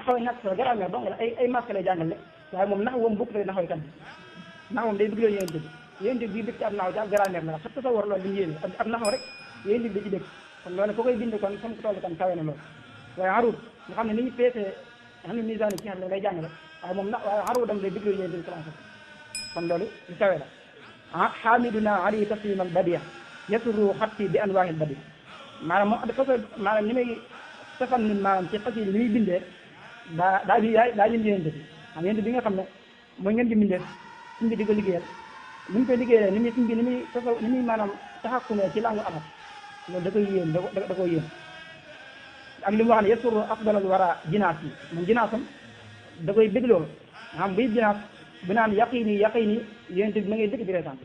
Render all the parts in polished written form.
xaw a ñàkk solo grammaire donc ay masque lay jàngale waaye moom nax woom bokk naxoy kat bi nax moom day bëgg loo yéen bi dëkk ci ab naaw ci ab grammaire la xam sa war loolu li ñu yéene ab naxaw rek yéen da ci dëkk kon loolu ko koy bind kon comme ko toll kan kawe na loolu waaye arut nga xam ne ni ñu peesee xam ne misaan ci xam ne lay jàngale waaye moom waaye arut dam day bëgg loo yéen bi commencé kon loolu lu kawe la ah xaamiduna ali taslim al badia yasuru xatti bi anwaahil badi maanaam moom dafa maanaam ni may safan nun maanaam ci xas yi ni muy bindee daa lim yénte bi xam yénte bi nga xam ne mooy ngeen di bindee suñ bi di ko liggéeyal ni mu koy liggéeyee ni muy ni muy maanaam taxakumee ci langue arab loolu da koy yéen da koy yéen ak li mu wax ne yasuru afdalal wara jinaas yi moom jinaasam da koy bégloo xam buy jinaas bu naan yaqini yénte bi na ngay dëkk di reetaan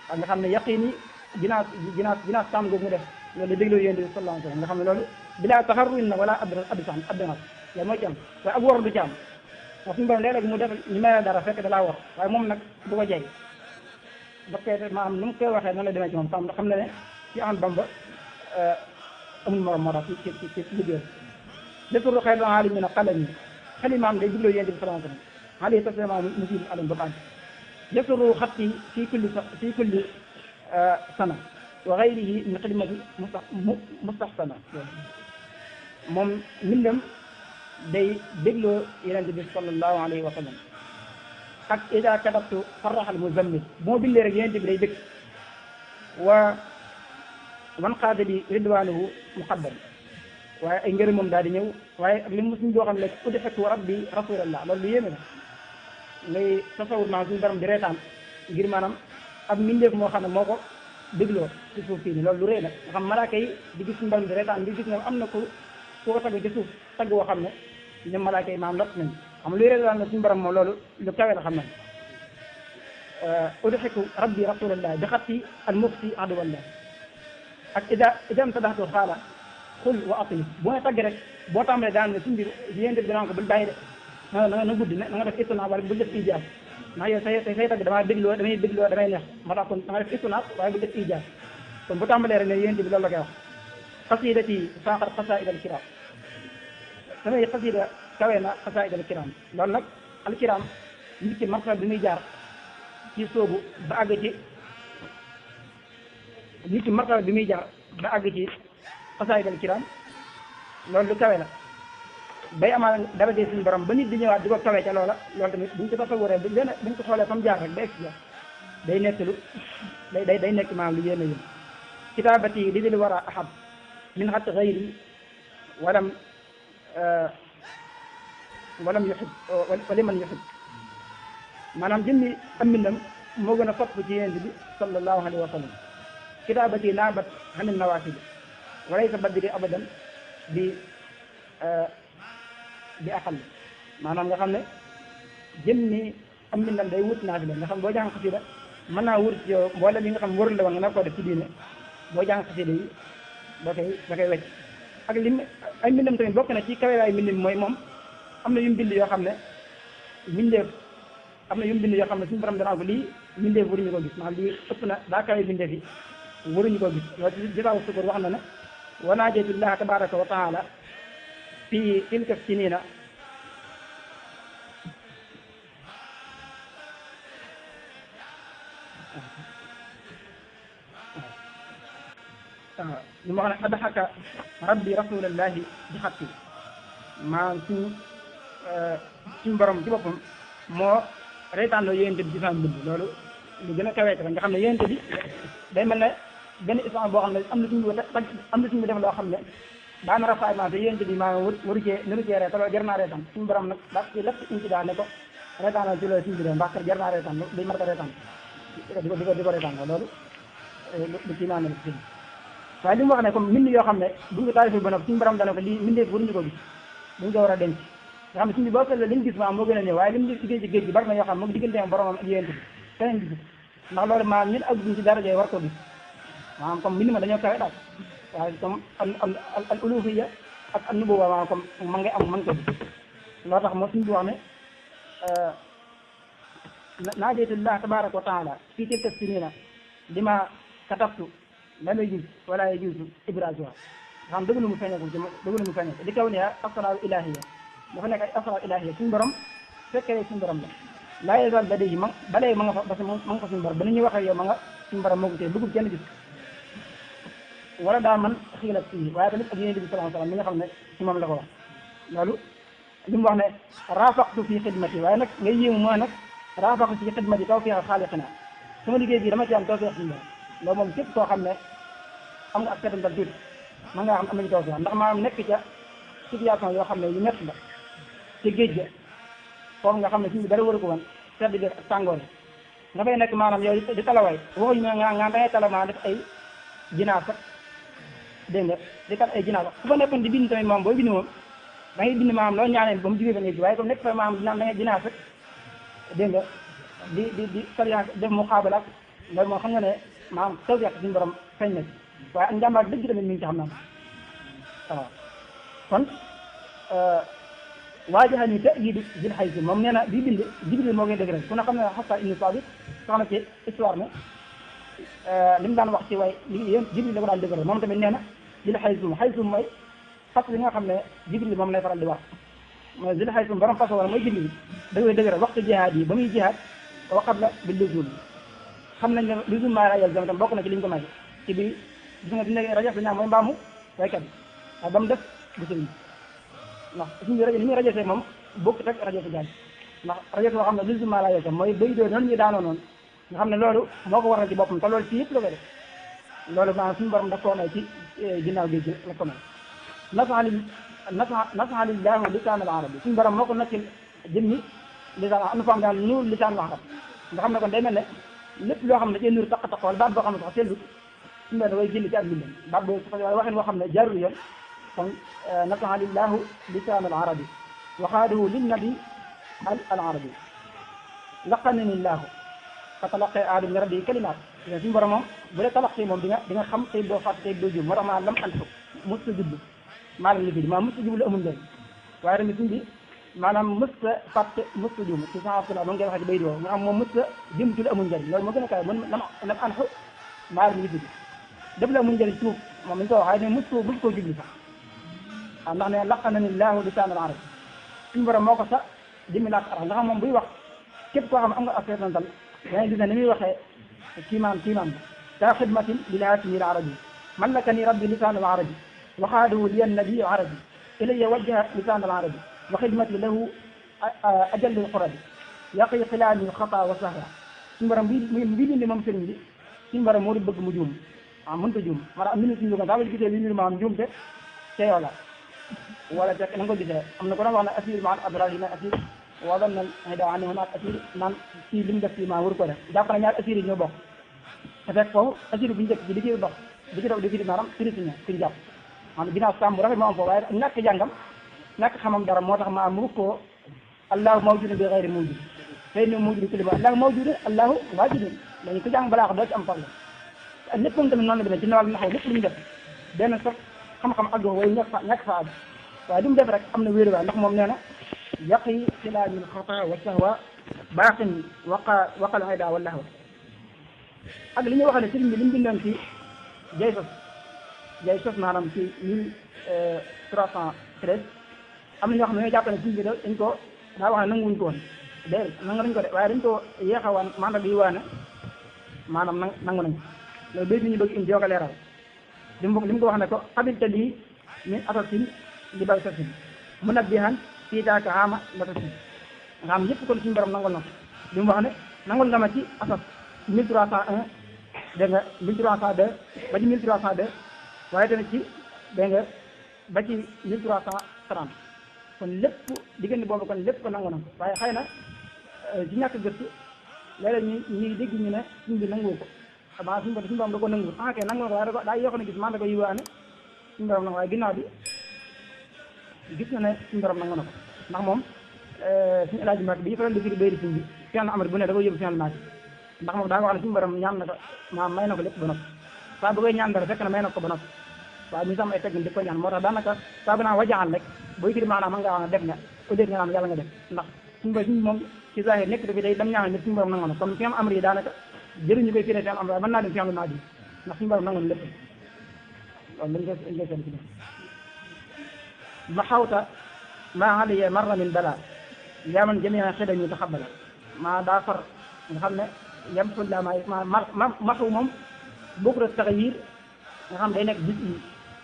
ak nga xam ne yaqini jinaas tàmm googu mu def loolu da bégloo yénte bi sallallahu alayhi wa sallam nga xam ne loolu bilaa taxarruin na wala abdinas loolu mooy ci am waaye ak wor du ci am wax suñu borom léeg-léeg mu def ñu may dara fekk da laa wor waaye moom nag du ko jey daf koy maanaam nu mu koy waxee noonu la demee ci moom sam xam ne ne ci an Bamba amul morom moo tax ci liggéey léppru xëy na alim mi na xalam yi xalimaam day jubloo yénte bi sallallahu alayhi wa sallam ali tasema musil alam ba bànk léppru xatti fii kulli sana wa xayrihi min xidmati mustaxsana moom mbindam day dégloo yonent bi sallallahu alayhi wa sallam ak ida katabtu farraxal muzammil bu ma bindee rek yonent bi day dëkk wan xaada bi ridwanuhu muqaddam waaye ay ngërëm moom daal di ñëw waaye ak li mu suñ boo xam ne udhiktu rabbi rasulallah loolu lu yéeme la ngay tasawur maanaam suñu borom di reetaan ngir maanaam ab mbindeef moo xam ne moo ko dégloo ci suuf fii nii loolu lu rëy la nga xam malaaka yi di gis suñu borom di reetaan di gis ne am na ku ko tagg ci suuf tagg woo xam ne ñoom malaaka yi maam lot nañ xam luy reetaan na suñu borom moom loolu lu kawe la xam nañ udhiku rabbi rasulallah bi xatti al mufti aduwallah ak idam tadaxtu xaala xul wa atif bu nga tagg rek boo tàmbalee daan ne suñu mbir yénte bi danaa ko bul bàyyi de na gudd na nga def istinaaf wala bul def ijaab ndax yow say tagg damay dégloo damay neex moo tax kon da nga def istinaaf waaye bul def ijaab kon bu tàmbalee rek ne yénte bi loolu la koy wax xasidati saqat xasaid al kiram samay xasida kawe na xasaid al kiram loolu nag al kiram nit ki martaba bi muy jaar ci soobu ba àgg ci nit ki martaba bi muy jaar ba àgg ci xasaid al kiram loolu lu kawe la bay amaa dara dee suñu borom ba nit di ñëwaat di ko kawe ca loola loolu tamit buñ ko tasawuree buñ ko xoolee fa mu jaar rek ba egsi day nekk lu day nekk maam lu yéeme yéen kitaabati li dil war a ahab min xat xayri walam yuxib wali man yuxib maanaam jëmmi am mbindam moo gën a sopp ci yéen bi sallallahu alayhi wa sallam kitaabati naabat xanil nawaasib walaysa badri abadan bi aqal maanaam nga xam ne jëmmi am mbindam day wut naa fi la nga xam boo jàng xasida mën naa wut ci yow mboolem yi nga xam warul la woon nga nar koo def ci diine boo jàng xasida yi da koy wecc ak lim ay mbindam tamit bokk na ci kawewaay mbindam mooy moom am na yu mu bind yoo xam ne mbindeef am na yu mu bind yoo xam ne suñu borom danaa ko lii mbindeef waruñu ko gis maanaam lii ëpp na daa kawe mbindeef yi waruñu ko gis loolu ci jotaawu sukur wax na ne wa naajaytullaha tabaraka wa taala fi tilka sinina li ma wax ne adxaka rabbi rasulallahi bi xatti maanaam suñu borom ci boppam moo reetaan loo yénte bi ci sama mbind loolu lu gën a kaweete la nga xam ne yénte bi day mel ne benn islam boo xam ne am na suñu def loo xam ne daana rafetlu te yénte bi maanaam waru cee reetaan loolu jar naa reetaan suñu borom nag daa ci lépp ci daal ne ko reetaanal ci loolu suñu bi ndax jar naa reetaan day mar ko reetaan di ko reetaan loolu lu ci naan ci waaye li mu wax ne comme mbind yoo xam ne buñ ko taarifee ba noppi suñu borom dana ko lii mbindeef waruñu ko gis dañ ko war a denc nga xam ne suñu bi boo seetlee li ñu gis maanaam moo gën a néew waaye li mu liggéey ci géej gi bari na yoo xam ne moom digganteem boromam ak yénte bi keneen gis ndax loolu maanaam ñun agguñ ci daraja war ko gis maanaam comme mbind ma dañoo kawe daal waaye comme al uluhiyya ak an nubuwwa maanaam comme man ngay am man ko gis loo tax moo suñu bi wax ne naajaytullah tabaraka wa taala fii tilka sinina lima katabtu lam yajuz wala yajuzu ibrazuha nga xam dëgg lu mu feeñee ko di kaw ne asraaru ilahiyya dafa nekk ay asrar ilahiyya suñu borom fekkee suñu borom la laa yezal ba léegi ba léegi ma nga fa parce que ma nga fa suñu borom ba ni ñuy waxee yow ma nga suñu borom moo ko téye bëggul kenn gis wala daa man xiilat fii waaye tamit ak yonent bi sallallahu alayhi wasallam mi nga xam ne ci moom la ko wax loolu li mu wax ne rafaqtu fii xidmati waaye nag ngay yéemu mooy nag rafaqtu fii xidmati tawfiiqa xaaliqina sama liggéey bii dama ci am tawfiiq suñu borom loolu moom képp koo xam ne am nga ak setantal tuuti man ngaa xam am nañu tawfiiq ndax maanaam nekk ca situation yoo xam ne yu métti la ci géej ga foofu nga xam ne suñu dara waru ko woon sedd bi ak tàngoor yi nga fay nekk maanaam yow di talaway waxuñu nga dangay talamaa def ay jinaar sax dégg nga di kat ay jinaar sax ku fa nekkoon di bind tamit moom booy bind moom da ngay bind maanaam loolu ñaanee ba mu jógee fa ngay ji waaye comme nekk fa maanaam dinaan da ngay jinaar sax dégg nga di sariya def mu xaabalaat loolu moom xam nga ne maanaam tawfiq suñu borom feeñ na ci waaye ak njàmbaar dëgg tamit mi ngi ci xam naa waaw kon waajaxa ni te yi di jil xay si moom nee na bii bind Jibril moo koy dëgg rek ku ne xam ne Xasan ibnu Saabit sax na ci histoire ne li mu daan wax ci way li yéen Jibril la ko daan dëgg rek moom tamit nee na jil xay sum mooy fas li nga xam ne Jibril moom lay faral di wax mooy jil xay sum borom fas wala mooy Jibril da koy dëgg rek waxtu jihaad yi ba muy jihaad waxat la bi luzul xam nañ ne luzul maa rayal jam tam bokk na ci li ñu ko may ci bi gis nga dina rajaf dañaa mooy mbaamu waykat bi waaye ba mu def bu sëriñ ndax suñu rajo ni muy rajo see moom bokk rek rajo si jaaj ndax rajo boo xam ne luzuma la yosam mooy béy doo noonu ñu daanoo noonu nga xam ne loolu moo ko waral ci boppam te loolu ci yëpp la koy def loolu maanaam suñu borom daf koo may ci ginnaaw géej gi la ko may nasaxalillahu lisaan al arabi suñu borom moo ko noccil jëmmi lisaan am na foo xam ne nuur lisaan al arab nga xam ne kon day mel ne lépp loo xam ne cee nuur taq wala baat boo xam ne sax sellut suñu borom way génn ci ak bindam baat boobu waaye waxin boo xam ne jaarul yoon kon nasaxa lillahu lisaan al arabi waxaadahu linnabi al arabi laqanani llahu fa talaqee aadam min rabbi kalimaat suñu borom moom bu dee talaqi moom di nga xam tey doo fàtte tey doo jum moo tax maa lam antu mos ta jublu maalam li fi maa mos ta jublu amul njëriñ waaye tamit suñ bi maanaam mos ta fàtte mos ta jum ci sanla moom ngay waxee ci bay doo nga xam moom mos ta jëm ci lu amul njëriñ loolu moo gën a kaay mën lam antu maalam li fi def la amul njëriñ suuf moom lañ ko wax waaye ne mos koo jublu sax waaw ndax ne laqanani llahu lisaan al arabi suñu borom moo ko sax jëmmi laak arab nga xam moom buy wax képp koo xam am nga affaire nan dal da ngay gis ne ni muy waxee kiimaan ba daa xidmatin lil haatimi al arabi mallakani rabbi lisaan al arabi waxaadahu liya nabi al arabi ilayya wajjaha lisaan al arabi wa xidmati lahu ajallu al qurabi yaqi xilaani xata wa sahra suñu borom bi bindi moom sëriñ bi suñu borom moo di bëgg mu juum waaw mënta juum maanaam am minute suñu daa ba gisee li maanaam juum te yow la wala fekk na nga ko gisee am na ko doon wax ne asir maan adraj na asir wadan na hida an hunaak asir naan kii li mu def fii maa waru ko def jàpp na ñaar asir yi ñoo bokk te fekk foofu asir bu njëkk bi li ci dox li ci dox di fi maanaam firisigné kuñ jàpp maanaam ginnaaw sàmm bu rafet moo am foofu waaye ñàkk jàngam ñàkk xamam dara moo tax maa mu ko allahu mawjudun bi ghayri mawjud tey ni mawjudu kulli ma allahu mawjudun allahu waajidun dañu ko jàng balaa ko doo ci am problème lépp moom tamit noonu la demee ci nawal naxaw lépp lu ñu def benn sax xam-xam ak way ñàkk fa àgg waaye li mu def rek am na wéeru waay ndax moom nee na yaqi xilaanil xata wa sahwa baaxin waqal ida wa lahwa ak li ñuy wax ne sëriñ bi li mu bindoon ci jay sos maanaam ci 1313 am na ñoo xam ne ñoo jàpp ne sëriñ bi dañ ko daa wax ne nanguwuñ ko woon déedéet nangu nañ ko de waaye dañ ko yeexawaan maanaam yi waane maanaam nangu nañ loolu béy bi ñu bëgg indi yoo ko leeral li mu ko wax ne ko xabilta lii min asasin li bay sasin mu nabbihan fii taaka xaama la sasin nga xam yëpp kon suñu borom nangol na ko li mu wax ne nangol nga ma ci asas 1301 dégg nga 1302 ba ci 1302 waaye tamit ci dégg nga ba ci 1330 kon lépp diggante boobu kon lépp ko nangu na ko waaye xëy na ci ñàkk gëstu léeg-léeg ñuy dégg ñu ne suñ bi nangu ko maa suñu borom da ko nangu kay nangu na ko waaye daa yoo xam ne gis man da ko yiwaane suñu borom nangu waaye ginnaaw bi gis na ne suñu borom nangu na ko ndax moom suñu El Hadj Mbacke bi faral di firi béy di suñ bi fianl amari bu ne da koy yóbbu fianl maaki ndax moom daa wax ne suñu borom ñaan na ko maa may na ko lépp ba noppi saa bu koy ñaan dara fekk na may na ko ba noppi waaye ñu sam ay teggin di ko ñaan moo tax daanaka saa bu naan wajaxal rek booy firi maanaam man nga wax ne def nga au lieu nga naan yàlla nga def ndax suñu moom ci zahir nekk dafi day dam ñaanal nit suñu borom nangu na comme fianl amari yi daanaka jëriñu koy firee fianl amari waaye mën naa dem fianl maaki ndax suñu borom nangu na lépp loolu dañ koy seen ci ma xawta maa aliya marra min bala yaa man jamia xidam yi taxabala maa daa far nga xam ne yam fulla maxu moom bokkul ak taxayir nga xam day nekk bis yi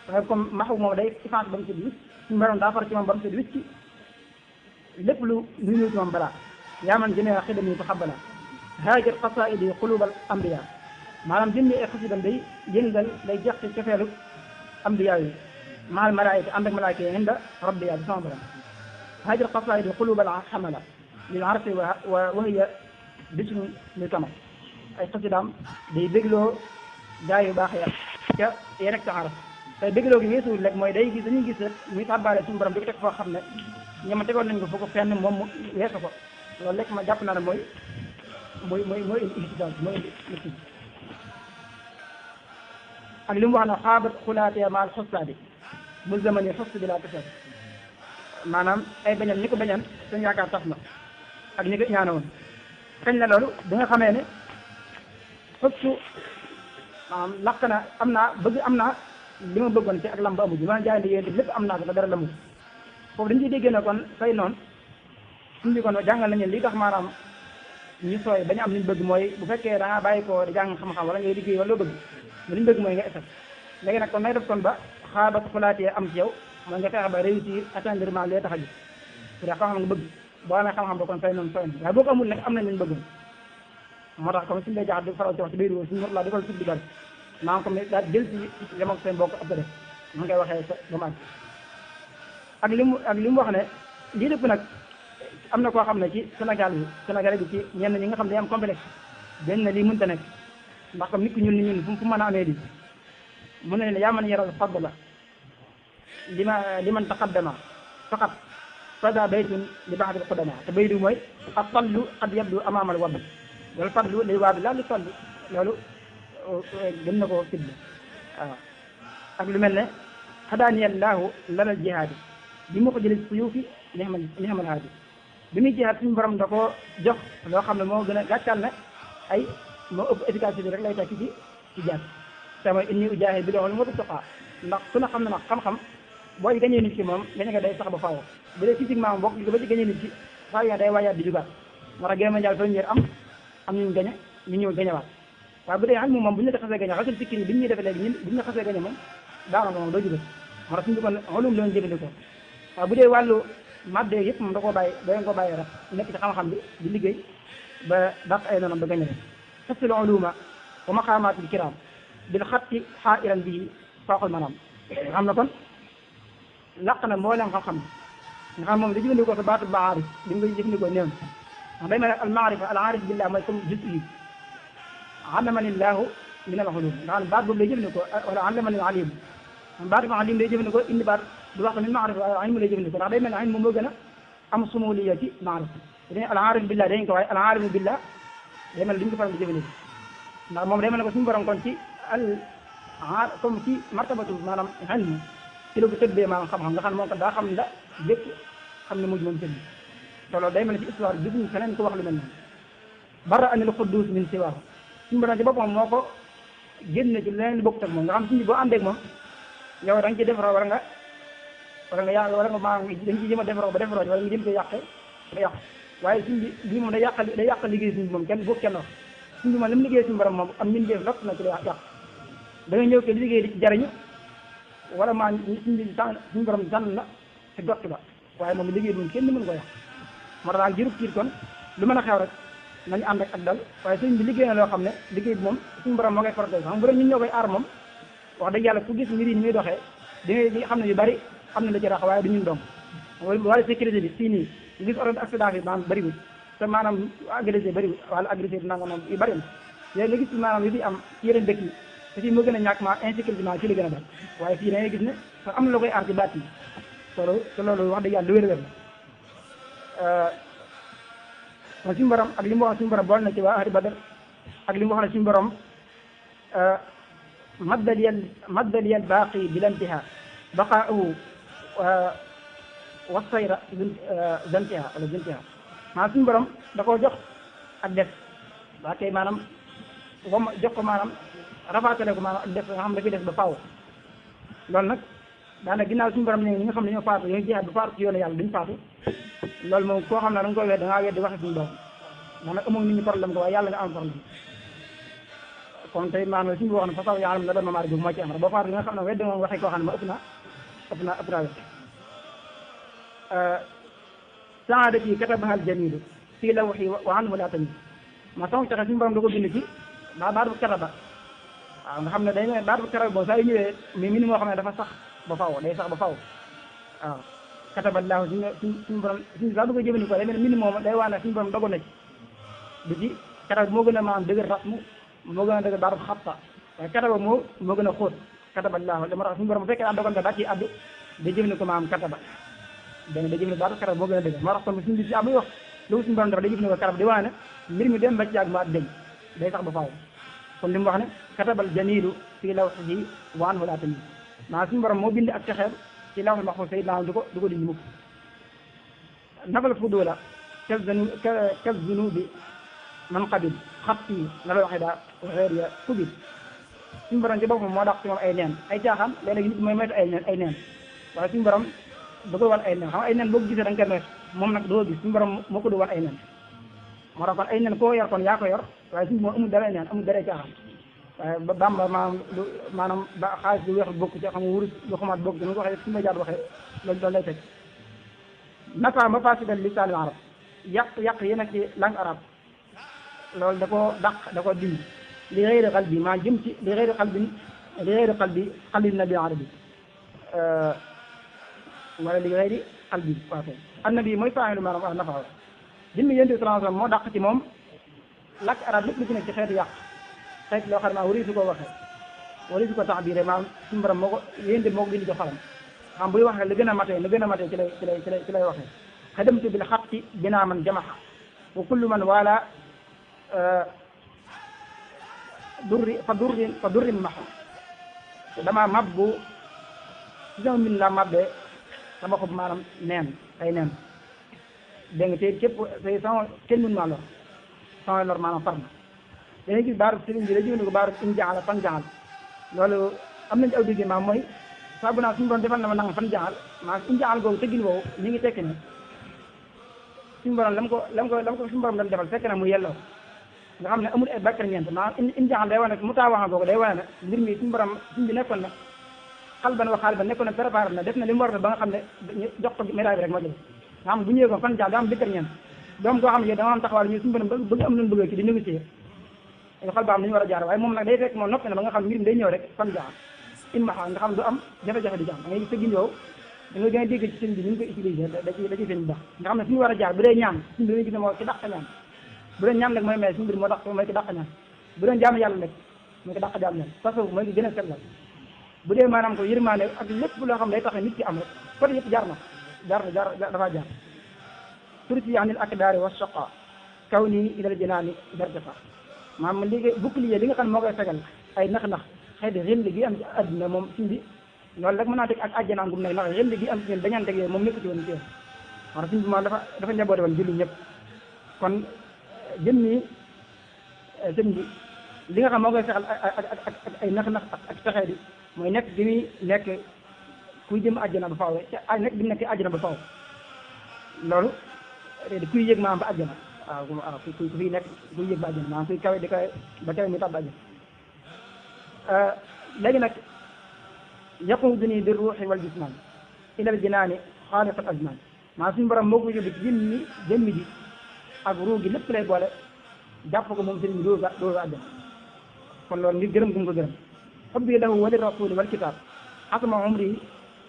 waaye comme maxu moom day effacé ba mu set wicc suñu borom daa far ci moom ba mu set wicc lépp lu ñu ci moom balaa yaa man jamia xidam yi taxabala haajat qasaidi qulubal ambiya maanaam jëmmi ay xasidam day yëngal day jeex ci cofeelu ambiya yi maal malaayika ànd ak malaayika yi inda rabbiya bi sama borom haajat qasaidi qulubal xamala lil arsi wa hiya bismu li kamal ay xasidaam day bégloo gaa yu baax ya ca ya nekk ca aras te bégloo gi weesuwul rek mooy day gis dañuy gis rek muy tàbbaale suñu borom di ko teg foo xam ne ñama tegoon nañ ko foo ko fenn moom mu weesu ko loolu rek ma jàpp naa ne mooy indi ihtisaas mooy indi ak li mu wax ne xaabat xulaatee maal xostaadi bu zamani xost bi laa tasal maanaam ay bañan ñi ko bañan seen yaakaar tas na ak ñi ko ñaane woon kañ la loolu bi nga xamee ne xostu maanaam laq na am naa bëgg am naa li ma bëggoon ci ak lam ba amu bi ma jaayante yéen lépp am naa ko te dara la mu foofu dañu ciy déggee ne kon say noonu suñu bi kon jàngal nañu li tax maanaam ñu sooy bañu am li ñu bëgg mooy bu fekkee da ngaa bàyyi ko di jàng xam-xam wala ngay liggéey wala loo bëgg li ñu bëgg mooy nga échec léegi nag kon nay def kon ba xaabat xulaatee am ci yow mooy nga fexe ba réussir atteindre maa lee tax a ji pour xam-xam nga bëgg boo amee xam-xam ba kon say noonu sooy na waaye boo ko amul nag am nañ lañ bëggoon moo tax comme suñu lay jaxat di faral ci wax ci biir suñu mor laa di ko sub digal maanaam comme ne daal jël ci yem ak seen bokk ab def mu ngi koy waxee sa ba mu ak li mu wax ne lii lépp nag am na koo xam ne ci Sénégal bi ci ñenn ñi nga xam ne day am complexe benn na lii mënta nekk ndax comme nit ku ñun ni ñun fu mën a amee lii mu ne yaa man yaral fadla liman taqaddama faqat fada baytun li ba'dil qudama te baydu mooy ak tallu qad yabdu amaamal wadd wala fadlu lay waabi laa li tallu loolu gën na ko fidla waaw ak lu mel ne xadaaniyallaahu lalal jihaadi bi mu ko jëlee suyuufi nixmal haadi bi muy jihaad suñu borom da koo jox loo xam ne moo gën a gàccal ne ay moo ëpp efficacité rek lay tekki ci jaat te mooy inni ujaahid bi loolu moo tudd toqaa ndax su na xam ne nag xam-xam booy gañee nit ki moom gañe nga day sax ba faaw bu dee physiquement moom bokk ba ci gañee nit ki faaw ya day waajaat di jugaat moo tax guerre mondiale première am ñu gañe ñu ñëw gañewaat waaye bu dee xam moom bu ñu la xasee gañe xasul fikki ni bi ñuy defee léegi ñun bu ñu la xasee gañe moom daanaka moom doo jugat moo tax suñu kon xolum loon jëfandikoo waaye bu dee wàllu madde yëpp moom da koo bàyyi da nga ko bàyyi rek nekk ci xam-xam bi di liggéey ba dàq ay noonam ba gañe xasul uluma wa maqamatil kiram bil xatti xaairan bii faaxul manam nga xam ne kon laq na mboolem xam-xam bi nga xam moom da jëfandikoo sa baatu maarif li nga jëfandikoo néew ndax day mel ne al maarifa al aarif billah mooy comme jus yi allamanillahu min al ulum nga xam ne baat boobu lay jëfandikoo wala allamanil alim baatu alim lay jëfandikoo indi baat du wax min maarif waaye ilmu lay jëfandikoo ndax day mel ne ilmu moo gën a am sumuliya ci maarif dañuy al aarif billah dañ ko waaye al aalimu billah day mel ne duñ ko faral di jëfandikoo ndax moom day mel ne ko suñu borom kon ci comme ci martabatu maanaam ilmu ci la ko tëddee maanaam xam-xam nga xam ne moom kat daa xam ne la bépp xam ne mujj moom tëdd te loolu day mel ne ci histoire bi gisuñu feneen ko wax lu mel noonu bara anil quddus min siwaahu suñu borom ci boppam moo ko génne ci leneen li bokkut ak moom nga xam suñu boo àndeeg moom yow da nga ci defaroo wala nga maanaam dañ ci jëm a defaroo ba defaroo wala nga jëm ko yàqe nga yàq waaye suñ bi moom day yàq liggéey suñu bi moom kenn boo kenn wax suñu bi moom li mu liggéey suñu borom moom am min def lott na ci yàq da nga ñëw ke liggéey di ci jariñu wala maa suñu borom tànn la te gott la waaye moom liggéey bi moom kenn mënu ko yàq moo tax daal jërub tiit kon lu mën a xew rek nañu ànd ak dal waaye sëñ bi liggéey na loo xam ne liggéey bi moom suñu borom moo koy protéger xam bu dee ñun ñoo koy aar moom wax dëgg yàlla ku gis mbir yi ni muy doxee di nga xam ne yu bari xam ne la ci rax waaye du ñun dong wala sécurité bi fii nii ñu gis ordre accident bi maanaam bëriwul te maanaam agressé bëriwul wala agressé bi nanga moom yu bëri na léegi nga gis maanaam yu fi am ci yeneen dëkk yi te fii moo gën a ñàkk ma insécurité ma ci la gën a bari waaye fii da ngay gis ne am na la koy aar ci baat yi te loolu wax dëgg yàlla lu wér-wér la kon suñu borom ak li mu wax suñu borom bool na ci waa ahli badar ak li mu wax ne suñu borom maddaliyal baaqi bilantiha baqaahu wasayra zantiha wala zantiha maanaam suñu borom da koo jox ak def waa kay maanaam jox ko maanaam rafaatale ko maanaam ak def nga xam ne dafay def ba faaw loolu nag daanaka ginnaaw suñu borom ne ñi nga xam ne ñoo faatu ñooy jeexal bu faatu ci yoonu yàlla duñ faatu loolu moom koo xam ne da nga koy wedd da ngaa weddi waxe suñu borom ndax nag amoo nit ñi problème ko waaye yàlla nga am problème kon tey maanaam suñu wax ne fa saw yaalam na doon mamaari bi moo ci am rek boo faatu nga xam ne weddi moom waxee koo xam ne ma ëpp naa wedd saadati katabahal jamilu fii lawhi wa anhu la tamit ma sama taxe suñu borom da ko bind ci baat bu kataba waaw nga xam ne day ne baat bu kataba boobu saa yu ñëwee mi min moo xam ne dafa sax ba faw day sax ba faw waaw kataballaahu suñu borom suñu saa du ko jëfandikoo day mel min moom day waa ne suñu borom dogoon na ci du ci kataba moo gën a maanaam dëgër rasmu moo gën a dëgër baatu xatta waaye kataba moo gën a xóot kataballaahu dama tax suñu borom bu fekkee daa dogoon nga daa ciy addu day jëfandikoo maanaam kataba dégg nga day jëfandikoo baatu kataba moo gën a dëgër moo tax kon suñu bis muy wax loolu suñu borom dafa day jëfandikoo kataba di waa ne mbir mi dem ba ci yàgg ma deñ day sax ba faaw kon li mu wax ne katabal jamilu fii lawhihi wa anhu la tamit maanaam suñu borom moo bind ak texeer ci lawhul mahfuz sayid naa du ko dindi mukk nafal fudula kaz zunubi man qabil xatti na la waxee daa waxeer ya kubil suñu borom ci boppam moo dàq ci moom ay neen ay caaxaan léeg-léeg nit mooy moytu ay neen waaye suñu borom da koy wan ay neen xam nga ay neen boo ko gisee da nga koy moytu moom nag doo gis suñu borom moo ko du wan ay neen moo tax kon ay nen koo yor kon yaa ko yor waaye suñu moom amul dara neen amul dara caaxaan waaye ba bamba maanaam ba xaalis bu weex bokk ci xam nga wurus lu xamaat bokk ci nu ko waxee suñu ma jaar waxee loolu lay teg nafa ma fasidal lisaanil arab yàq yi nag ci langue arabe loolu da koo dàq da koo dindi li xëyri xal bi maa jëm ci li xëyri xal bi xalil nabi arabi wala li xëyri xal bi waaw kay annabi mooy faaxilu maanaam nafa jëmmi yonent bi sallallahu alayhi wasallam moo dàq ci moom làkk arab lépp lu ci nekk ci xeetu yàq xeet loo xam ne wari su ko waxee wari su ko taxbiire maanaam suñu borom moo ko yonent bi moo ko bind ci xolam xam buy waxee lu gën a matee ci lay waxee xadamtu bil xatti binaa man jamaxa wa kullu man wala durrin maxa dama mabbu ci sama min la mabbee sama xob maanaam neen ay neen dégg nga te képp te sama kenn mënu maa lor sama lor maanaam far na dañuy gis baaru sëriñ bi da jëfandikoo baaru in jaxal fan jaxal loolu am nañu aw digg maam mooy saa bu naa suñu borom defal na ma nanga fan jaxal maanaam in jaxal googu tëggin boobu mi ngi tekki ne suñu borom lam ko suñu borom lam defal fekk na mu yelloo nga xam ne amul ay bakkar ñeent maanaam in jaxal day wane mu taa waxam googu day wane ne mbir mi suñu borom suñ bi nekkoon na xalban wa xaaliban nekkoon na préparé na def na li mu war a def ba nga xam ne jox ko médaille bi rek moo jël nga xam bu ñëwee ko fan jaal daa am bikkar ñeent doom koo xam ne dama am taxawal ñu suñu borom bëgg am nañu bëgg ci di négocier ay xal ba am nañu war a jaar waaye moom nag day fekk moom noppi na ba nga xam mbir mi day ñëw rek fan jaal immaxa nga xam du am jafe-jafe di jàmm da ngay gis sa gindoo da nga gën a dégg ci sëñ bi ñu ngi koy utiliser da ciy seen bu baax nga xam ne suñu war a jaar bu dee ñaan suñu bi dañuy gis ne moo ci dàq ñaan bu dee ñaan nag mooy may suñu mbir moo dàq mooy ci dàq ñaan bu dee jaamu yàlla nag mooy ko dàq jaamu yàlla tasawuf mooy ki gën a sellal bu dee maanaam ko yërmaane ak lépp loo xam ne day tax ne nit ki am rek côté yëpp jaar na dafaa jaar turti anil akdaari wa shaqa kaw nii ilal jinaani darjafa maanaam liggéey bouclier li nga xam ne moo koy fegal ay nax-nax xëy na xel gi am ci àdduna moom suñ bi loolu rek mën naa teg ak àjjanaan gu mu nekk ndax xel gi am ci ñun dañaan teg yooyu moom nekk ci woon ci yoon wax suñ bi moom dafa njaboote woon julli ñëpp kon jëm nii sëñ bi li nga xam moo koy fexal ak ay nax-nax ak texee di mooy nekk gi muy nekk kuy jëm àjjana ba faaw nekk gi mu nekk àjjana ba faaw loolu kuy yëg maanaam ba àjjana waaw ku fiy nekk kuy yëg ba àjjana maanaam kuy kawe di kawe ba kawe mi tàbb àjjana léegi nag yaquduni bi ruuxi wal jismaan ilal jinaani xaaliqal azmaan maanaam suñu borom moo ko yóbbu ci jëmmi ji ak ruu gi lépp lay boole jàpp ko moom sëriñ bi doo ko àjjana kon loolu ngir gërëm gu mu ko gërëm xubbi lahu wa li rasuli wal kitaab asma umri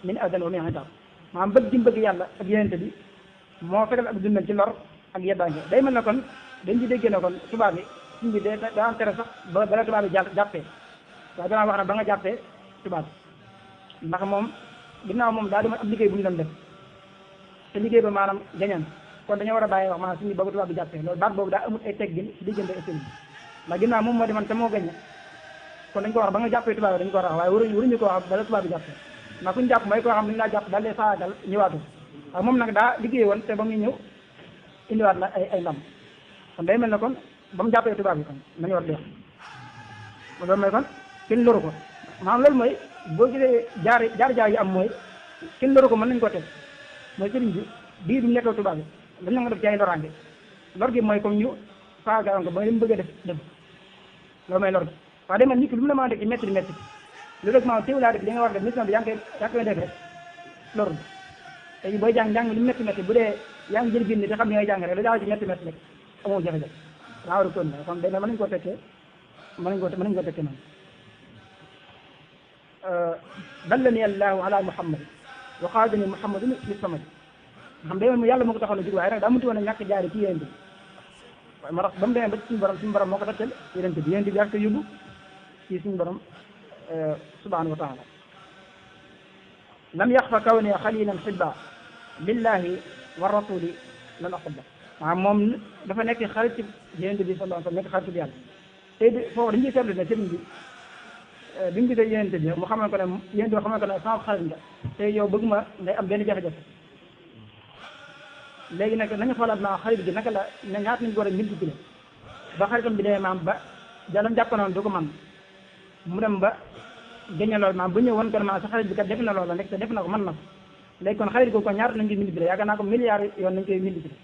min adan wa min itab maanaam bëgg gi bëgg yàlla ak yenente bi moo fegal ak dundal ci lor ak yeddaange day mel na kon dañ ci déggee ne kon tubaab bi suñ bi daa am tere sax bala tubaab bi jàppee waaye danaa wax ne ba nga jàppee tubaab ndax moom ginnaaw moom daa demoon ab liggéey bu ñu doon def te liggéey ba maanaam gañan kon dañoo war a bàyyi wax maanaam suñu ba tubaab bi jàppee loolu baat boobu daa amul ay teggin ci diggante ak sëriñ bi ndax ginnaaw moom moo demoon te moo gañe kon dañ ko wax ba nga jàppee tubaab bi dañ ko war a wax waaye waruñu ko wax bala tubaab bi jàppee ndax kuñu jàpp mooy koo xam ne dañu laa jàpp daal dee saagal ñëwaatu waaw moom nag daa liggéey woon te ba muy ñëw indiwaat la ay ndam kon day mel ne kon ba mu jàppee tubaab bi kon nañu war deex loolu mooy kon kenn loru ko maanaam loolu mooy boo gisee jaar yi am mooy kenn loru ko mën nañu ko teg mooy sëriñ bi diir bi mu nekkee tubaab bi dañ nga def ci ay loraange lor gi mooy comme ñu faagaam ko ba li mu bëgg a def loolu mooy lor gi waaye day mel nit ki lu mu la mën a def ci métti lu rek maanaam teew laa def li nga war def mission bi yaa ngi koy def rek lor bi tey booy jàng lu métti bu dee yaa ngi jël bind te xam li ngay jàng rek lu daal ci métti rek amoo jafe-jafe daa war a kon kon day mel mën nañu koo tekkee mën nañu ko tekkee noonu dallani allahu ala muhammad wa qaadani muhammadun li samad xam day mel yàlla moo ko taxaw na jug waaye nag daa mënti woon a ñàkk jaari ci yéen bi waaye moo tax ba mu demee ba ci suñu borom moo ko taccal yéen bi yaa ko yóbbu ci suñu borom subhanahu wa taala lam yaxfa kawni xalilan xibba lillahi wa rasuli lan aqba waaw moom dafa nekk xarit ci yéen bi sallallahu alayhi wa sallam nekk xarit bi yàlla tey foofu dañuy seetlu ne sëriñ bi mu gisee yéen bi mu xamal ko ne yéen bi xamal ko ne sama xarit nga tey yow bëgg ma ngay am benn jafe-jafe léegi nag nañu xoolaat naa xarit gi naka la ne ñaata nañu ko war a multiplier ba xaritam bi demee maam ba jàllam jàpp noonu du ko man mu dem ba génne loolu maam bu ñëw woon ko ne maam sa xarit bi kat def na loola rek te def na ko mën na ko léegi kon xarit googu kon ñaata nañ koy multiplier yaakaar naa ko milliards yoon nañ koy multiplier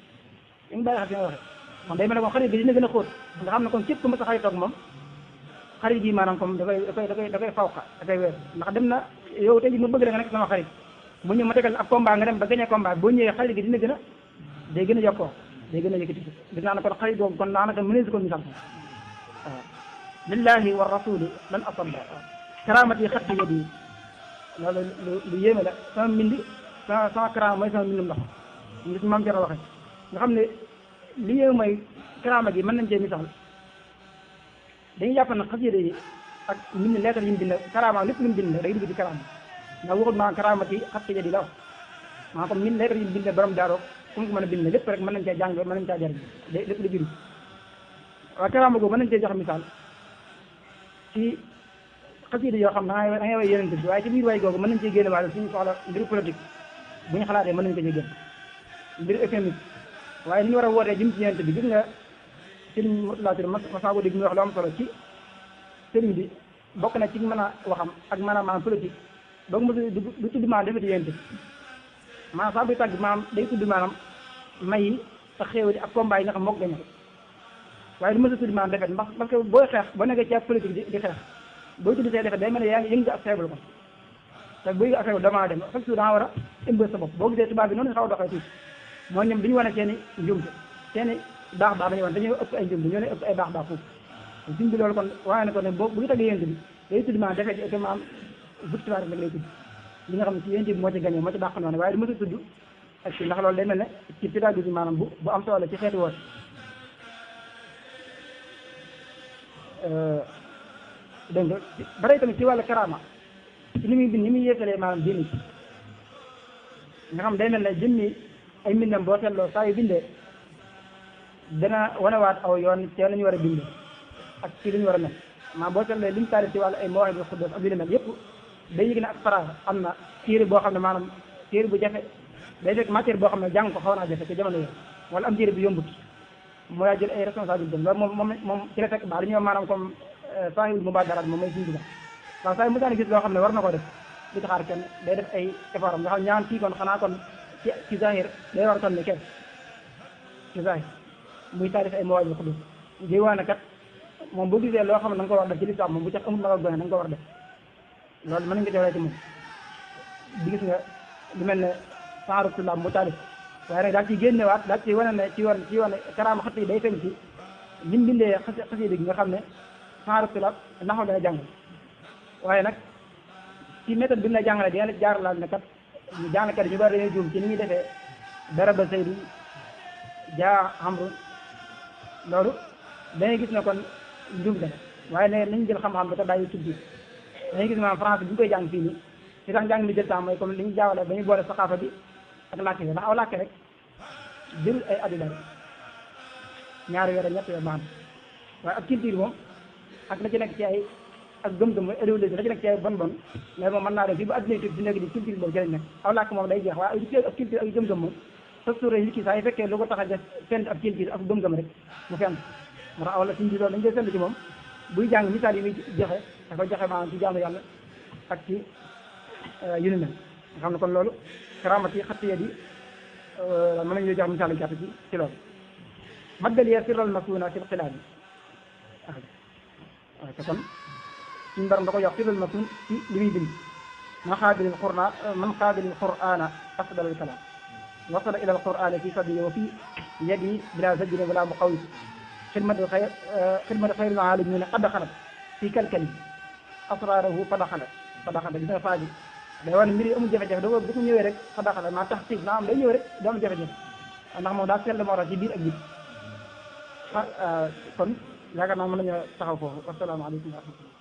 yi ngi bàyyi xel fi nga waxee kon day mel ne kon xarit bi dina gën a xóot nga xam ne kon képp ku ma sa xarit toog moom xarit gi maanaam comme da koy fawqa da koy weer ndax dem na yow tey ji ma bëgg la nga nekk sama xarit mu ñëw ma tegal ab combat nga dem ba gagné combat boo ñëwee xarit gi dina gën a day gën a yokkoo day gën a yëkkati gis naa ne kon xarit boobu kon daanaka mënees ko misaal waaw lillahi wa rasuli lan asabba karamati xatti yadi loolu lu yéeme la sama mbind sama karama mooy sama mbindum ndox ngi si maam jara waxe nga xam ne li yéeme mooy karama gi mën nañ cee misaal dañuy jàpp ne xasida yi ak mbind lettre yi mu bind karama lépp lu mu bind day dugg ci karama ndax waxut maa karamati xatti yadi la wax maa comme mbind lettre yi mu bind borom daaroo comme ko mën a bind lépp rek mën nañ cee jàng mën nañ caa jariñ lépp lu jëriñ waaye karama googu mën nañ cee joxe misaal ci xasida yoo xam da ngay way yeneen bi waaye ci biir way googu mën nañ cee génne waale suñu soxla mbiru politique bu ñu xalaatee mën nañ ko ci génn mbiru économique waaye ni ñu war a wootee jëm ci yeneen bi gis nga sëriñ latir masaa ko dégg mu wax lu am solo ci sëriñ bi bokk na ci mën a waxam ak maanaam politique donc mo du tudd maa defati yeneen bi maanaam saa buy tàgg maanaam day tudd maanaam may yi ak xéewali ak combat yi nga xam moo ko gañe waaye du mos a tudd maanaam defet ndax parce que booy xeex boo nekkee ci ak politique di xeex booy tudd see defet day mel ne yaa ngi yëngu ak faible ko te buy ak faible damaa dem chaque jour danga war a ëmbal sa bopp boo gisee tubaab bi noonu xaw a doxee tuuti mooy ñoom duñu wane seen i njuumte seen i baax dañuy wane dañuy ëpp ay njuumte ñoo ne ëpp ay baax foofu suñ bi loolu kon waaye ne ko ne bu ñu taggee yént bi day tudd maanaam defet yi maanaam victoire rek lay tudd li nga xam ne ci yént bi moo ci gagné moo ci dàq noonu waaye du mos a tudd ak si ndax loolu day mel ne ci pédagogie maanaam bu am solo ci xeeti woote dégg nga ba tey tamit ci wàllu karama ci li muy bind ni muy yéetalee maanaam diini nga xam day mel ne jëmmi ay mbindam boo seetloo saa yu bindee dana wanewaat aw yoon ci la ñu war a bindee ak ci li ñu war a mel maanaam boo seetloo li mu taalif ci wàllu ay mawaahibu xuddoos ak li mel yëpp day yëg ne ak faraaxa am na téere boo xam ne maanaam téere bu jafe day fekk matière boo xam ne jàng ko xaw naa jafe ci jamono yooyu wala am téere bu yombut moo yaa jël ay responsabilité loolu moom ci la fekk baax dañuy wax maanaam comme saahibul mubaadaraat moom mooy suñu duga waaw saa yu mësaan gis loo xam ne war na ko def di ko xaar kenn day def ay effort am nga xam ñaan kii kon xanaa kon ci zahir day war a toll ni kenn ci zahir muy taalif ay mawaahibul quddus ngay waa ne kat moom boo gisee loo xam ne da nga ko war def ci lislaam moom bu tax amul ma gone da nga ko war def loolu mën nañ ko joxee ci moom di gis nga lu mel ne saarutullah mu taalif waaye nag daal ci génnewaat daal ci wane ne ci yoon karaama xat yi day feeñ ci lim bindee xasida gi nga xam ne saarutullah naxaw dana jàng waaye nag ci méthode bi mu la jàngale dina la jaaralaal ne kat ñu jàngalekat yi ñu bari dañuy juum ci ni ñuy defee dara ba saydu jaa xamru loolu dañuy gis ne kon njuum te waaye ne nañ jël xam-xam bi te bàyyi tuddi dañuy gis maanaam français bi ñu koy jàng fii nii ci tax njàng mi jël temps mooy comme li ñu jaawale ba ñu boole saxaafa bi ak làkk bi ndax aw làkk rek jël ay addu bari ñaari weer ñett weer baax na waaye ak culture moom ak la ci nekk ci ay ak gëm-gëm mooy idéologie la ci nekk ci ay bon mais moom mën naa dem fii ba adduna tuuti di nekk di culture boobu jëriñ nekk aw làkk moom day jeex waaye ak culture ak gëm-gëm moom sa suura yi kii saa yi fekkee lu ko tax a def fenn ab culture ak gëm-gëm rek mu fenn moo tax wala suñ bi loolu dañ koy seetlu ci moom buy jàng misaal yi muy joxe dafa joxe maanaam ci jaamu yàlla ak ci yu ni mel nga xam ne kon loolu karaamati xattiya di mën nañu jox misaal yu gàtt ci loolu maddal ya sirral masuna fil xilaab waaw te kon suñu borom da ko jox sirral masun ci li muy bind man qaabilil qur'ana afdalal kalaam wasala ila al qur'ani fi sadri wa fi yadi bila zajrin wala muqawis xidmatu xayril aalamiina qad xalat fi kalkali asraarahu fadaxalat gis nga faa ji day wax ne mbir yi amul jafe-jafe doo bu ko ñëwee rek fadaxalat maa tax tiif naa am day ñëw rek doo am jafe-jafe ndax moom daa sell moo tax ci biir ak biir kon yaakaar naa mën nañoo taxaw foofu wasalaamaaleykum wa rahmatullah